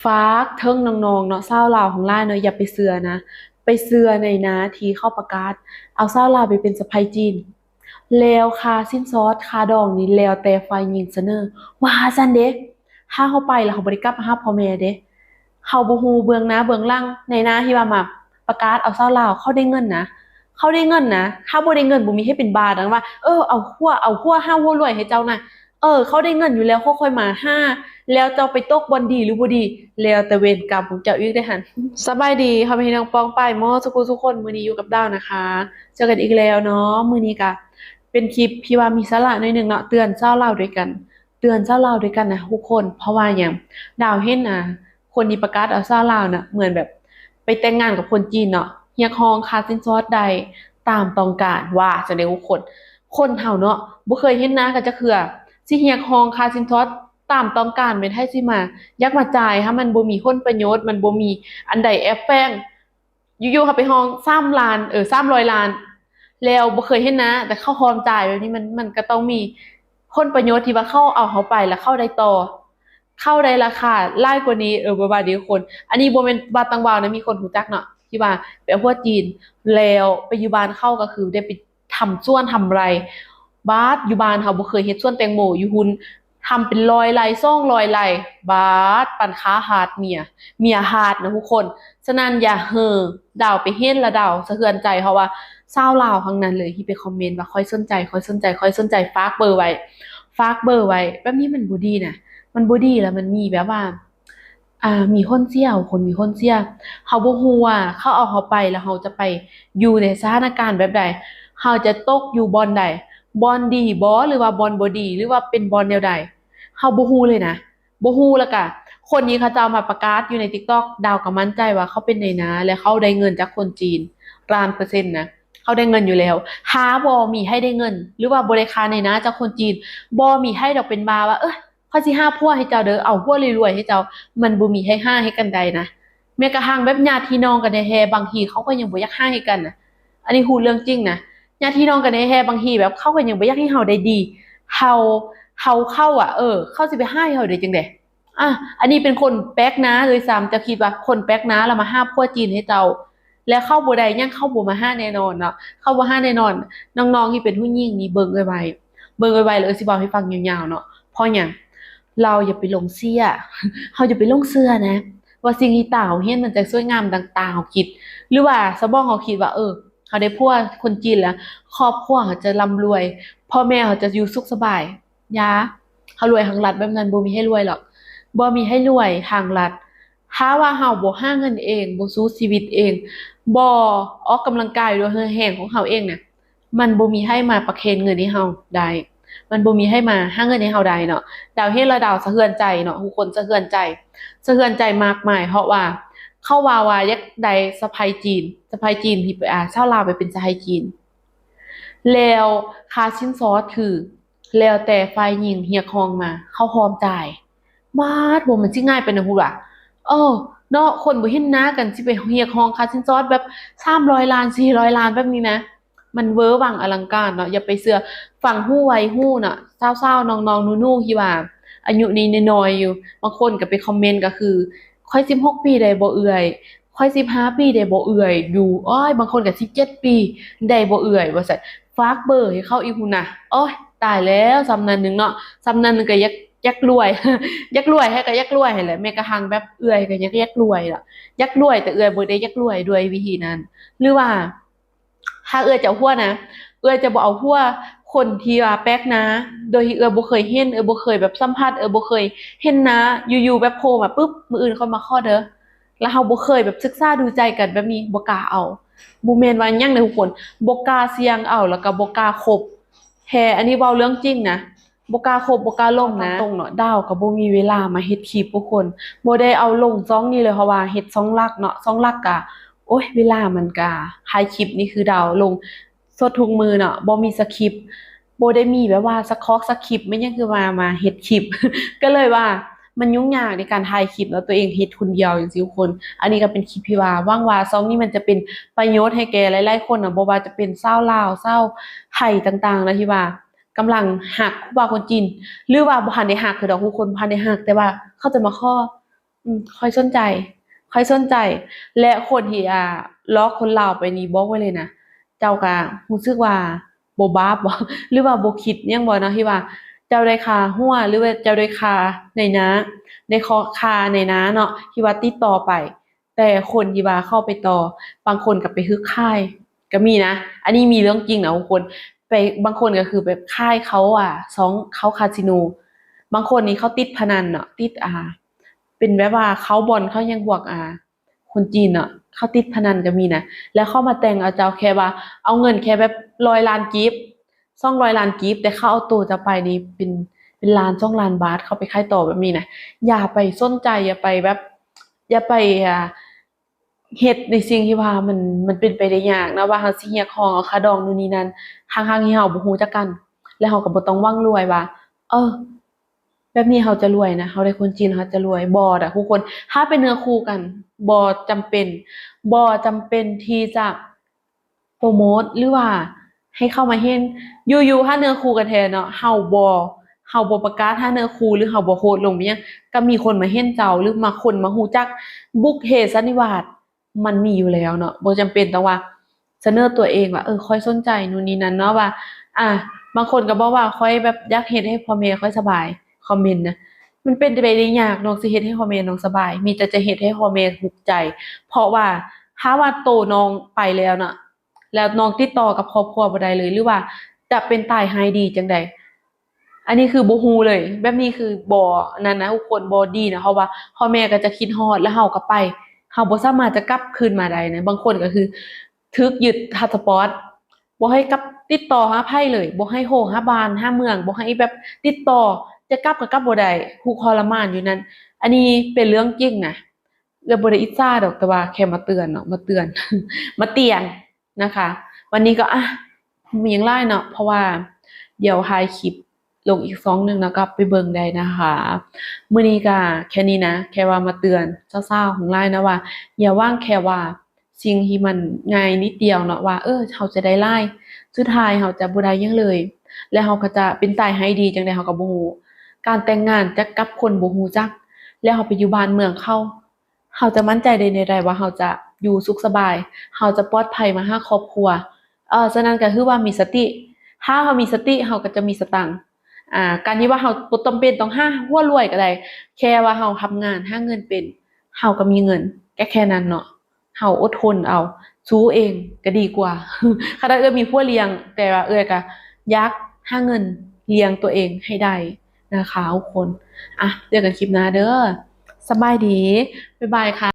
ຝາກເຖິງນ້ອງໆເນາະ ຊາວລາວທັງຫຼາຍເນາະ ຢ່າໄປເຊື່ອນະ ໄປເຊື່ອນາຍໜ້າທີ່ເຂົາປະກາດເອົາສາວລາວໄປເປັນສະໃພ້ຈີນ ແລ້ວຄ່າສິນສອດຄ່າດອງນີ້ແລ້ວແຕ່ຝ່າຍຍິງສະເໜີ ວ່າຊັ້ນເດ້. ຖ້າເຮົາໄປແລ້ວເຮົາບໍ່ໄດ້ກັບມາຫາພໍ່ແມ່ເດ້ ເຮົາບໍ່ຮູ້ເບື້ອງໜ້າເບື້ອງຫຼັງ ນາຍໜ້າທີ່ວ່າມາປະກາດເອົາສາວລາວ ເຂົາໄດ້ເງິນນະ ເຂົາໄດ້ເງິນນະ ຖ້າບໍ່ໄດ້ເງິນບໍ່ມີໃຜເປັນບ້າດອກວ່າ ເອີ ເອົາຜົວ ເອົາຜົວຫາຜົວລວຍໃຫ້ເຈົ້ານະ ເອີ ເຂົາໄດ້ເງິນຢູ່ແລ້ວ ເຂົາຄ່ອຍມາຫາ ແລ້ວເຈົ້າໄປຕົກບ່ອນດີຫຼືບໍ່ດີ ແລ້ວແຕ່ເວນກຳຂອງເຈົ້າອີກເດ້ຫັ້ນ. ສະບາຍດີພໍ່ແມ່ພີ່ນ້ອງປ້ອງປາຍໝົດສູ່ຜູ້ສູ່ຄົນ ມື້ນີ້ຢູ່ກັບດາວນະຄະ ເຈີກັນອີກແລ້ວເນາະ. ມື້ນີ້ກະເປັນຄລິບທີ່ວ່າມີສາລະໜ້ອຍໜຶ່ງເນາະ ເຕືອນຊາວລາວດ້ວຍກັນ ເຕືອນຊາວລາວດ້ວຍກັນນະທຸກຄົນ. ເພາະວ່າຫຍັງ? ດາວເຫັນ ອ່າ ຄົນທີ່ປະກາດເອົາສາວລາວນະ ເໝືອນແບບໄປແຕ່ງງານກັບຄົນຈີນເນາະ ຮຽກຮ້ອງຄ່າສິນສອດໄດ້ຕາມຕ້ອງການ ວ່າຊັ້ນເດ້ທຸກຄົນ. ຄົນເຮົາເນາະ ບໍ່ເຄີຍເຫັນໜ້າກັນຈັກເທື່ອ ຊິຮຽກຮ້ອງຄ່າສິນສອດຕາມຕ້ອງການ ແມ່ນໃຜຊິມາ ຢາກມາຈ່າຍ ຖ້າມັນບໍ່ມີຜົນປະໂຫຍດ ມັນບໍ່ມີອັນໃດແອບແຝງ. ຢູ່ໆເຮົາໄປຮ້ອງສາມລ້ານ ເອີ ສາມຮ້ອຍລ້ານ ແລ້ວບໍ່ເຄີຍເຫັນໜ້າ ແຕ່ເຂົາພ້ອມຈ່າຍແບບນີ້ ມັນ ມັນກໍຕ້ອງມີຜົນປະໂຫຍດທີ່ວ່າເຂົາເອົາເຮົາໄປ ແລ້ວເຂົາໄດ້ຕໍ່ ເຂົາໄດ້ລາຄາຫຼາຍກວ່ານີ້ ເອີ ບໍ່ວ່າເດ້ຄົນ. ອັນນີ້ບໍ່ແມ່ນວ່າຕ່າງວ່າວນະ ມີຄົນຮູ້ຈັກເນາະ ທີ່ວ່າໄປເອົາຜົວຈີນ ແລ້ວໄປຢູ່ບ້ານເຂົາ ກໍຄືໄດ້ໄປທຳສວນທຳໄຮ່. ບາດຢູ່ບ້ານເຮົາບໍ່ເຄີຍເຮັດສວນແຕງໂມ ຢູ່ພຸ້ນ ທຳເປັນຮ້ອຍໄຮ່ ສອງຮ້ອຍໄຮ່ ບາດປັນຄ່າທາດເມຍ ເມຍທາດນະທຸກຄົນ. ສະນັ້ນຢ່າເຮີ ດາວໄປເຫັນລະດາວສະເທືອນໃຈ ເພາະວ່າຊາວລາວທັງນັ້ນເລີຍທີ່ໄປຄອມເມັນວ່າ ຂ້ອຍສົນໃຈ ຂ້ອຍສົນໃຈ ຂ້ອຍສົນໃຈ ຝາກເບີໄວ້ ຝາກເບີໄວ້ ແບບນີ້ມັນບໍ່ດີນະ ມັນບໍ່ດີ. ແລ້ວມັນມີແບບວ່າ ອ່າ ມີຜົນເສຍ ຄົນມີຜົນເສຍ ເຮົາບໍ່ຮູ້ວ່າເຂົາເອົາເຮົາໄປ ແລ້ວເຮົາຈະໄປຢູ່ໃນສະຖານະການແບບໃດ ເຮົາຈະຕົກຢູ່ບ່ອນໃດ ບ່ອນດີບໍ ຫຼືວ່າບ່ອນບໍ່ດີ ຫຼືວ່າເປັນບ່ອນແນວໃດ ເຮົາບໍ່ຮູ້ເລີຍນະ ບໍ່ຮູ້. ແລ້ວກະຄົນທີ່ເຂົາເຈົ້າມາປະກາດຢູ່ໃນຕິກຕັອກ ດາວກໍໝັ້ນໃຈວ່າເຂົາເປັນນາຍໜ້າ ແລະເຂົາໄດ້ເງິນຈາກຄົນຈີນລ້ານເປີເຊັນນະ ເຂົາໄດ້ເງິນຢູ່ແລ້ວ. ຖ້າບໍ່ມີໃຜໄດ້ເງິນ ຫຼືວ່າບໍ່ໄດ້ຄ່ານາຍໜ້າຈາກຄົນຈີນ ບໍ່ມີໃຜດອກເປັນບ້າວ່າ ເອີ ຂ້ອຍຊິຫາຜົວໃຫ້ເຈົ້າເດີ ເອົາຜົວລວຍໆໃຫ້ເຈົ້າ ມັນບໍ່ມີໃຜຫາໃຫ້ກັນໄດ້ນະ. ແມ້ກະທັ້ງແບບຍາດພີ່ນ້ອງກັນແທ້ໆ ບາງທີເຂົາກໍຍັງບໍ່ຢາກຫາໃຫ້ກັນນະ ອັນນີ້ຮູ້ເລື່ອງຈິງນະ. ຍາດພີ່ນ້ອງກັນແທ້ໆ ບາງທີແບບເຂົາກໍຍັງບໍ່ຢາກໃຫ້ເຮົາໄດ້ດີ ເຮົາ ເຮົາ ເຂົາອະ ເອີ ເຂົາຊິໄປຫາໃຫ້ເຮົາໄດ້ຈັ່ງໃດ? ອ່າ ອັນນີ້ເປັນຄົນແປກໜ້າດ້ວຍຊ້ຳ ເຈົ້າຄິດວ່າຄົນແປກໜ້າລະມາຫາຜົວຈີນໃຫ້ເຈົ້າ ແລ້ວເຂົາບໍ່ໄດ້ຫຍັງ ເຂົາບໍ່ມາຫາແນ່ນອນເນາະ ເຂົາບໍ່ຫາແນ່ນອນ. ນ້ອງໆທີ່ເປັນຜູ້ຍິງນີ້ເບິ່ງໄວໆ ເບິ່ງໄວໆ ແລ້ວເອື້ອຍຊິເວົ້າໃຫ້ຟັງຍາວໆເນາະ. ເພາະຫຍັງ? ເຮົາຢ່າໄປຫຼົງເຊື່ອ ເຮົາຢ່າໄປຫຼົງເຊື່ອນະ ວ່າສິ່ງທີ່ຕາເຮົາເຫັນມັນຈະສວຍງາມດັ່ງຕາເຮົາຄິດ ຫຼືວ່າສະໝອງເຮົາຄິດວ່າ ເອີ ເຮົາໄດ້ຜົວຄົນຈີນແລ້ວ ຄອບຄົວເຮົາຈະລ່ຳລວຍ ພໍ່ແມ່ເຮົາຈະຢູ່ສຸກສະບາຍ. ຢ່າ ເຮົາລວຍທາງລັດແບບນັ້ນ ບໍ່ມີໃຜລວຍຫຼອກ ບໍ່ມີໃຜລວຍທາງລັດ. ຖ້າວ່າເຮົາບໍ່ຫາເງິນເອງ ບໍ່ສູ້ຊີວິດເອງ ບໍ່ອອກກຳລັງກາຍດ້ວຍເຫື່ອແຮງຂອງເຮົາເອງນະ ມັນບໍ່ມີໃຜມາປະເຄນເງິນໃຫ້ເຮົາໄດ້ ມັນບໍ່ມີໃຜມາຫາເງິນໃຫ້ເຮົາໄດ້ເນາະ. ດາວເຫັນແລ້ວດາວສະເທືອນໃຈເນາະ ທຸກຄົນສະເທືອນໃຈ ສະເທືອນໃຈມາກມາຍ ເພາະວ່າເຂົາວ່າ ວ່າຢາກໄດ້ສະໃພ້ຈີນ ສະໃພ້ຈີນທີ່ ອ່າ ຊາວລາວໄປເປັນສະໃພ້ຈີນ ແລ້ວຄ່າສິນສອດຄື ແລ້ວແຕ່ຝ່າຍຍິງຮຽກຮ້ອງມາ ເຂົາພ້ອມຈ່າຍ. ບາດ ບໍ່ແມ່ນຊິງ່າຍປານນັ້ນພຸ້ນຫວາ ເອີ ເນາະ ຄົນບໍ່ເຫັນໜ້າກັນ ຊິໄປຮຽກຮ້ອງຄ່າສິນສອດແບບສາມຮ້ອຍລ້ານ ສີ່ຮ້ອຍລ້ານແບບນີ້ນະ ມັນເວີວັງອະລັງການເນາະ ຢ່າໄປເຊື່ອ. ຟັງຫູໄວຫູເນາະ ສາວໆ ນ້ອງໆ ໜູໆ ທີ່ວ່າອາຍຸນີ້ນ້ອຍໆຢູ່ ບາງຄົນກໍໄປຄອມເມັນກໍຄື ຂ້ອຍສິບຫົກປີໄດ້ບໍ່ເອື້ອຍ ຂ້ອຍສິບຫ້າປີໄດ້ບໍ່ເອື້ອຍຢູ່ ໂອ້ຍ ບາງຄົນກໍສິບເຈັດປີໄດ້ບໍ່ເອື້ອຍວ່າຊັ້ນ ຝາກເບີໃຫ້ເຂົາອີກພຸ້ນນະ. ໂອ້ຍ ຕາຍແລ້ວ ສ່ຳນັ້ນໜຶ່ງເນາະ ສ່ຳນັ້ນໜຶ່ງກໍຢາກ ຢາກລວຍ ຢາກລວຍໃຜກໍຢາກລວຍຫັ້ນແຫຼະ ແມ້ກະທັ້ງແບບເອື້ອຍກໍຍັງຢາກລວຍລະ ຢາກລວຍ ແຕ່ເອື້ອຍບໍ່ໄດ້ຢາກລວຍດ້ວຍວິທີນັ້ນ ຫຼືວ່າ ຖ້າເອື້ອຍຈະເອົາຜົວນະ ເອື້ອຍຈະບໍ່ເອົາຜົວຄົນທີ່ວ່າແປກໜ້າ ໂດຍທີ່ເອື້ອຍບໍ່ເຄີຍເຫັນ ເອື້ອຍບໍ່ເຄີຍແບບສຳຜັດ ເອື້ອຍບໍ່ເຄີຍເຫັນໜ້າ ຢູ່ໆແບບໂພມາປຶບ ມື້ອື່ນຄ່ອຍມາຂໍເດີ ແລ້ວເຮົາບໍ່ເຄີຍແບບສຶກສາດູໃຈກັນແບບນີ້ ບໍ່ກ້າເອົາ. ບໍ່ແມ່ນວ່າຫຍັງເດ້ທຸກຄົນ ບໍ່ກ້າສ່ຽງເອົາ ແລ້ວກໍບໍ່ກ້າຄົບແທ້ ອັນນີ້ເວົ້າເລື່ອງຈິງນະ. ບໍ່ກ້າຄົບ ບໍ່ກ້າລົງນະ ເວົ້າຕາມຕົງເນາະ ດາວກໍບໍ່ມີເວລາມາເຮັດຄລິບທຸກຄົນ ບໍ່ໄດ້ເອົາລົງຊ່ອງນີ້ເລີຍ ເພາະວ່າເຮັດຊ່ອງຫຼັກເນາະ ຊ່ອງຫຼັກກະ ໂອ້ຍ ເວລາມັນກະ ຖ່າຍຄລິບນີ້ຄືດາວລົງສົດທຸກມື້ເນາະ ບໍ່ມີສະຄຣິບ ບໍ່ໄດ້ມີແບບວ່າສະຄອກສະຄຣິບ ແມ່ນຫຍັງຄືວ່າມາເຮັດຄລິບ ກໍເລີຍວ່າມັນຫຍຸ້ງຍາກໃນການຖ່າຍຄລິບເນາະ ຕົວເອງເຮັດຄົນດຽວຈັ່ງຊີ້ທຸກຄົນ. ອັນນີ້ກໍເປັນຄລິບທີ່ວ່າ ຫວັງວ່າຊ່ອງນີ້ມັນຈະເປັນປະໂຫຍດໃຫ້ແກ່ຫຼາຍໆຄົນເນາະ ບໍ່ວ່າຈະເປັນຊາວລາວ ຊາວໄທຕ່າງໆນະ ທີ່ວ່າ ກຳລັງຮັກຜູ້ບ່າວຄົນຈີນ ຫຼືວ່າບໍ່ທັນໄດ້ຮັກຄືດອກ ຜູ້ຄົນບໍ່ທັນໄດ້ຮັກ ແຕ່ວ່າເຂົາຈະມາຂໍ ອືມ ຂ້ອຍສົນໃຈ ຂ້ອຍສົນໃຈ ແລະ ຄົນທີ່ ອ່າ ຫຼອກຄົນລາວໄປນີ້ ບອກໄວ້ເລີຍນະ ເຈົ້າກະຮູ້ສຶກວ່າບໍ່ບາບບໍ ຫຼືວ່າບໍ່ຄິດຫຍັງບໍເນາະ ທີ່ວ່າເຈົ້າໄດ້ຄ່າຫົວ ຫຼືວ່າເຈົ້າໄດ້ຄ່ານາຍໜ້າ ໄດ້ຂໍຄ່ານາຍໜ້າເນາະ ທີ່ວ່າຕິດຕໍ່ໄປ. ແຕ່ຄົນທີ່ວ່າເຂົ້າໄປຕໍ່ ບາງຄົນກໍໄປຮຶກຂາຍກໍມີນະ ອັນນີ້ມີເລື່ອງຈິງນະທຸກຄົນ. ໄປ ບາງຄົນກໍຄືແບບຂາຍເຂົ້າ ອ່າ ຊ່ອງເຂົ້າຄາສິໂນ ບາງຄົນນີ້ເຂົາຕິດພະນັນເນາະ ຕິດ ອ່າ ເປັນແບບວ່າເຂົ້າບ່ອນ ເຂົ້າຫຍັງ ພວກ ອ່າ ຄົນຈີນເນາະ ເຂົາຕິດພະນັນກໍມີນະ ແລ້ວເຂົາມາແຕ່ງເອົາເຈົ້າ ແຄ່ວ່າເອົາເງິນແຄ່ແບບຮ້ອຍລ້ານກີບ ສອງຮ້ອຍລ້ານກີບ ແຕ່ເຂົາເອົາໂຕເຈົ້າໄປນີ້ເປັນ ເປັນລ້ານສອງລ້ານບາດ ເຂົາໄປຂາຍຕໍ່ແບບນີ້ນະ. ຢ່າໄປສົນໃຈ ຢ່າໄປແບບ ຢ່າໄປ ອ່າ ເຮັດໃນສິ່ງທີ່ວ່າມັນ ມັນເປັນໄປໄດ້ຍາກເນາະ ວ່າເຮົາຊິຮຽກຮ້ອງເອົາຄ່າດອງໂນ່ນນີ້ນັ້ນ ທັງໆທີ່ເຮົາບໍ່ຮູ້ຈັກກັນ ແລ້ວເຮົາກໍບໍ່ຕ້ອງຫວັງລວຍວ່າ ເອີ ແບບນີ້ເຮົາຈະລວຍນະ ເຮົາໄດ້ຄົນຈີນເຮົາຈະລວຍ ບໍ່ດອກທຸກຄົນ. ຖ້າເປັນເນື້ອຄູ່ກັນ ບໍ່ຈຳເປັນ ບໍ່ຈຳເປັນທີ່ຈະໂປຣໂມດ ຫຼືວ່າໃຫ້ເຂົາມາເຫັນ ຢູ່ໆ ຖ້າເນື້ອຄູ່ກັນແທ້ເນາະ ເຮົາບໍ່ ເຮົາບໍ່ປະກາດຫາເນື້ອຄູ່ ຫຼືເຮົາບໍ່ໂພສລົງໄປຫຍັງ ກໍມີຄົນມາເຫັນເຈົ້າ ຫຼືມາຄົນມາຮູ້ຈັກ ບຸບເພສັນນິວາດ ມັນມີຢູ່ແລ້ວເນາະ ບໍ່ຈຳເປັນຕ້ອງວ່າສະເໜີຕົວເອງວ່າ ເອີ ຂ້ອຍສົນໃຈໂນ່ນນີ້ນັ້ນເນາະ ວ່າ ອ່າ ບາງຄົນກໍບອກວ່າ ຂ້ອຍແບບຢາກເຮັດໃຫ້ພໍ່ແມ່ຂ້ອຍສະບາຍ ຄອມເມັນນະ ມັນເປັນໄປໄດ້ຍາກ ນ້ອງຊິເຮັດໃຫ້ພໍ່ແມ່ນ້ອງສະບາຍ ມີແຕ່ຈະເຮັດໃຫ້ພໍ່ແມ່ທຸກໃຈ ເພາະວ່າຖ້າວ່າໂຕນ້ອງໄປແລ້ວເນາະ ແລ້ວນ້ອງຕິດຕໍ່ກັບຄອບຄົວບໍ່ໄດ້ເລີຍ ຫຼືວ່າຈະເປັນຕາຍຮ້າຍດີຈັ່ງໃດ? ອັນນີ້ຄືບໍ່ຮູ້ເລີຍ ແບບນີ້ຄືບໍ່ ອັນນັ້ນນະ ທຸກຄົນ ບໍ່ດີນະ ເພາະວ່າພໍ່ແມ່ກໍຈະຄິດຮອດ ແລ້ວເຮົາກໍໄປ ເຮົາບໍ່ສາມາດຈະກັບຄືນມາໄດ້ນະ. ບາງຄົນກໍຄືຖືກຍຶດພາສປອດ ບໍ່ໃຫ້ກັບ ຕິດຕໍ່ຫາໃຜເລີຍ ບໍ່ໃຫ້ໂທຫາບ້ານຫາເມືອງ ບໍ່ໃຫ້ແບບຕິດຕໍ່ ຈະກັບກໍກັບບໍ່ໄດ້ ທຸກທໍລະມານຢູ່ນັ້ນ. ອັນນີ້ເປັນເລື່ອງຈິງນະ ເອື້ອຍບໍ່ໄດ້ອິດສາດອກ ແຕ່ວ່າແຄ່ມາເຕືອນເນາະ ມາເຕືອນ ມາຕຽນ นะคะ ວັນນີ້ກໍ ອ່ະ ບໍ່ມີຫຍັງຫຼາຍເນາະ ເພາະວ່າດຽວຖ່າຍຄລິບລົງອີກຊ່ອງໜຶ່ງ ແລ້ວກໍໄປເບິ່ງໄດ້ นะคะ. ມື້ນີ້ກໍແຄ່ນີ້ນະ ແຄ່ວ່າມາເຕືອນສາວໆທັງຫຼາຍນະວ່າ ຢ່າຫວັງແຄ່ວ່າສິ່ງທີ່ມັນງ່າຍນິດດຽວເນາະ ວ່າ ເອີ ເຮົາຈະໄດ້ຫຼາຍ ສຸດທ້າຍເຮົາຈະບໍ່ໄດ້ຫຍັງເລີຍ ແລ້ວເຮົາກໍຈະເປັນຕາຍຮ້າຍດີຈັ່ງໃດເຮົາກໍບໍ່ຮູ້. ການແຕ່ງງານຈະກັບຄົນບໍ່ຮູ້ຈັກ ແລ້ວເຮົາໄປຢູ່ບ້ານເມືອງເຂົາ ເຮົາຈະໝັ້ນໃຈໄດ້ແນວໃດວ່າເຮົາຈະຢູ່ສຸກສະບາຍ ເຮົາຈະປອດໄພມາຫາຄອບຄົວ? ເອີ ສະນັ້ນກໍຄືວ່າມີສະຕິ ຖ້າເຮົາມີສະຕິ ເຮົາກໍຈະມີສະຕັງ ອ່າ ການທີ່ວ່າເຮົາບໍ່ຈຳເປັນຕ້ອງຫາຫົວລວຍກໍໄດ້ ແຄ່ວ່າເຮົາຮັບງານຫາເງິນເປັນ ເຮົາກໍມີເງິນ ແຄ່ ແຄ່ນັ້ນເນາະ. ເຮົາອົດທົນເອົາ ສູ້ເອງກໍດີກວ່າ. ຂະໜາດເອື້ອຍມີຜົວລ້ຽງ ແຕ່ວ່າເອື້ອຍກໍຢາກຫາເງິນລ້ຽງຕົວເອງໃຫ້ໄດ້ นะคะ ທຸກຄົນ. ອ່ະ ເຈີກັນຄລິບໜ້າເດີ ສະບາຍດີ ບາຍບາຍຄ່ະ.